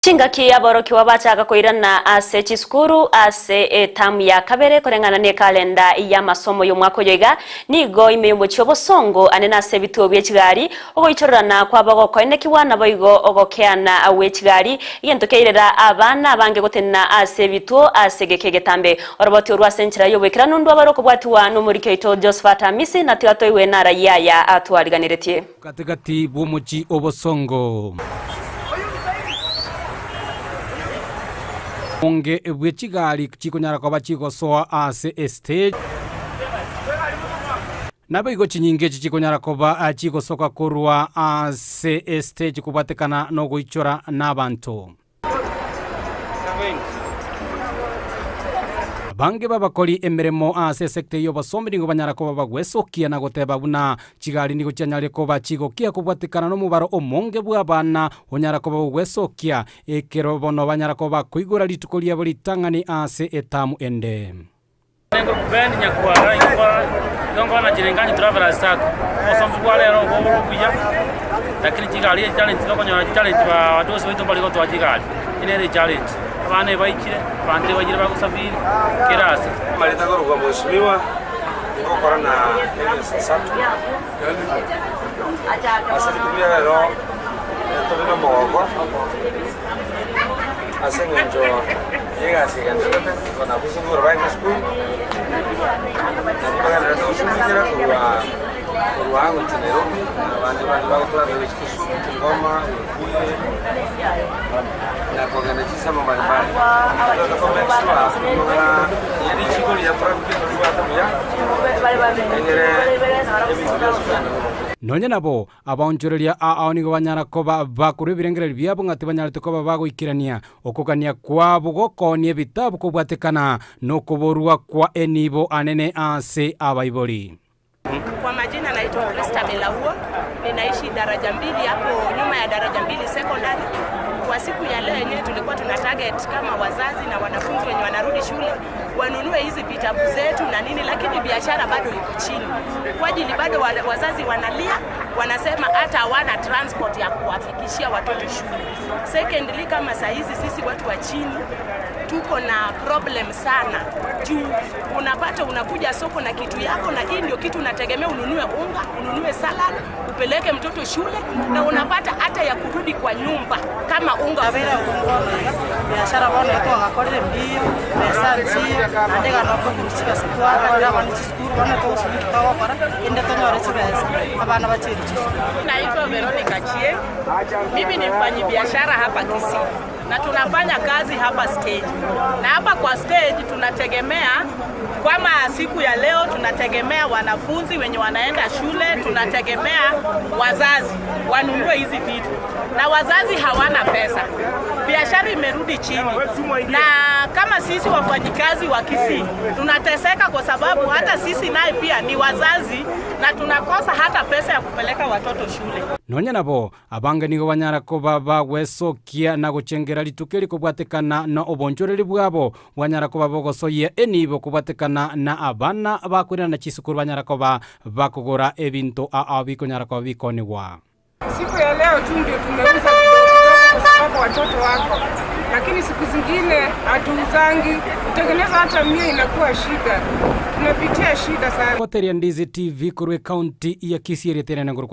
Chingaki aborokigwa bachaka koirana ase chisukuru ase etamu ya kabere koreng'ana nekalenda y'amasomo y'omwaka oyo iga, nigo ime y'omochie obosongo ane nase ebituo bie chigari, ogoichorerana kwabo gokoenekigwa naboigo ogokeana gwe chigari, egento kiairera abana abange gotenena ase ebituo ase egeka egetambe. Oroboti orwo ase enchera y'oboikeranu ndwabare okobwatiwa nomoriki oito Josephat Amisi, na tiga toigwe narayia aya atwariganeretie. Gati-gati bw'omochie obosongo. Obonge bwe chigari chikonyara koba chigosoa ase estage. Naboigo chinyinga echi chikonyara koba chigosoka korwa ase estage kobwatekana nogoichora nabanto. Abange b'abakori emeremo ase esecta y'obosomi nigo banyara koba bagwesokia na goteba buna chigari nigo chianyare koba chigokia kobwatekana nomobaro omonge bw'abana onyara koba ogwesokia ekero bono banyara koba bakoigora rituko riabo ritang'ani ase etamu ende. Ben Nyakwara inkora igo nkona Chiringanyi Travelers Sacco. Obosombi bwa rero obo bore obuya, lakini chigari echi challenge tokonyora challenge ba wadosi baito mbari gotoa chigari, eye nere echallenge. Abana ebaichire, abanto ebaichire bagosafiri kera ase. Amareta korokwa Mheshimiwa, ngokora na Elias Satu. Ase rituko ria rero tore nomogoko ase eng'encho y'egasi egendererete wanafunzi nkogora bare esukuru, nabwo bagendererete goshughulikera korwa korwa aa gochia Nairobi, na abande bande bagotravel gochia Kisumu, Bungoma, Webuye, na kogenda chinsemo mbalimbali. Totagete ko make sure amang'ana ye richiko riria traffic toribwate buya, egere ebinto bionsi bigende boronge. Nonya nabo, abaonchoreria ao nigo banyara koba bakorwa ebirengererio biabo ng'a tibanyarete koba bagoikerania okogania kwabo gokoonia ebitabu kobwatekana nokoborwa kwa enibo anene ase abaibori. Kwa majina naitwa Christabel Awuor, ninaishi daraja mbili hapo nyuma ya daraja mbili secondary. Kwa siku ya leo yenyewe tulikuwa tuna target kama wazazi na wanafunzi wenye wanarudi shule wanunue hizi vitabu zetu na nini, lakini biashara bado iko chini kwa ajili bado wazazi wanalia, wanasema hata hawana transport ya kuwafikishia watoto shule. Secondly, kama saa hizi sisi watu wa chini tuko na problem sana juu unapata unakuja soko na kitu yako, na hii ndio kitu unategemea ununue unga, ununue salad, upeleke mtoto shule, na unapata hata ya kurudi kwa nyumba kama unga. Nabeire okomobono iga, ebiashara bono iga twagakorire mbiyo, besa nchiyo, naende iga nabo tokorusia chibesa twaakanera abana chisukuru, bono togosubiri nki togokora, erinde tonyore chibesa, abana bachiere chisukuru. Naitwa Veronica Chieng. Mimi ni mfanyibiashara hapa Kisii na tunafanya kazi hapa stage, na hapa kwa stage tunategemea kama siku ya leo tunategemea wanafunzi wenye wanaenda shule, tunategemea wazazi wanunue hizi vitu, na wazazi hawana pesa, biashara imerudi chini, na kama sisi wafanyikazi wa Kisii tunateseka kwa sababu hata sisi naye pia ni wazazi na tunakosa hata pesa ya kupeleka watoto shule. Nonya nabo, Abange nigo banyara koba bagwesokia na gochengera rituko eri kobwatekana na obonchoreri bwabo, bwanyara koba bogosoyia enibo kobwatekana na abana bakoirana chisukuru banyara koba bakogora ebinto ao bikonyara koba bikonigwa. Siku ya leo tu ndio tumeuza kidogo kidogo kwa sababu watoto wako, lakini siku zingine hatuuzangi. Kutengeneza hata mia inakuwa shida, tunapitia shida sana. Goteria Ndizi TV korwa ekaunti ya Kisii erieta ere nengoro.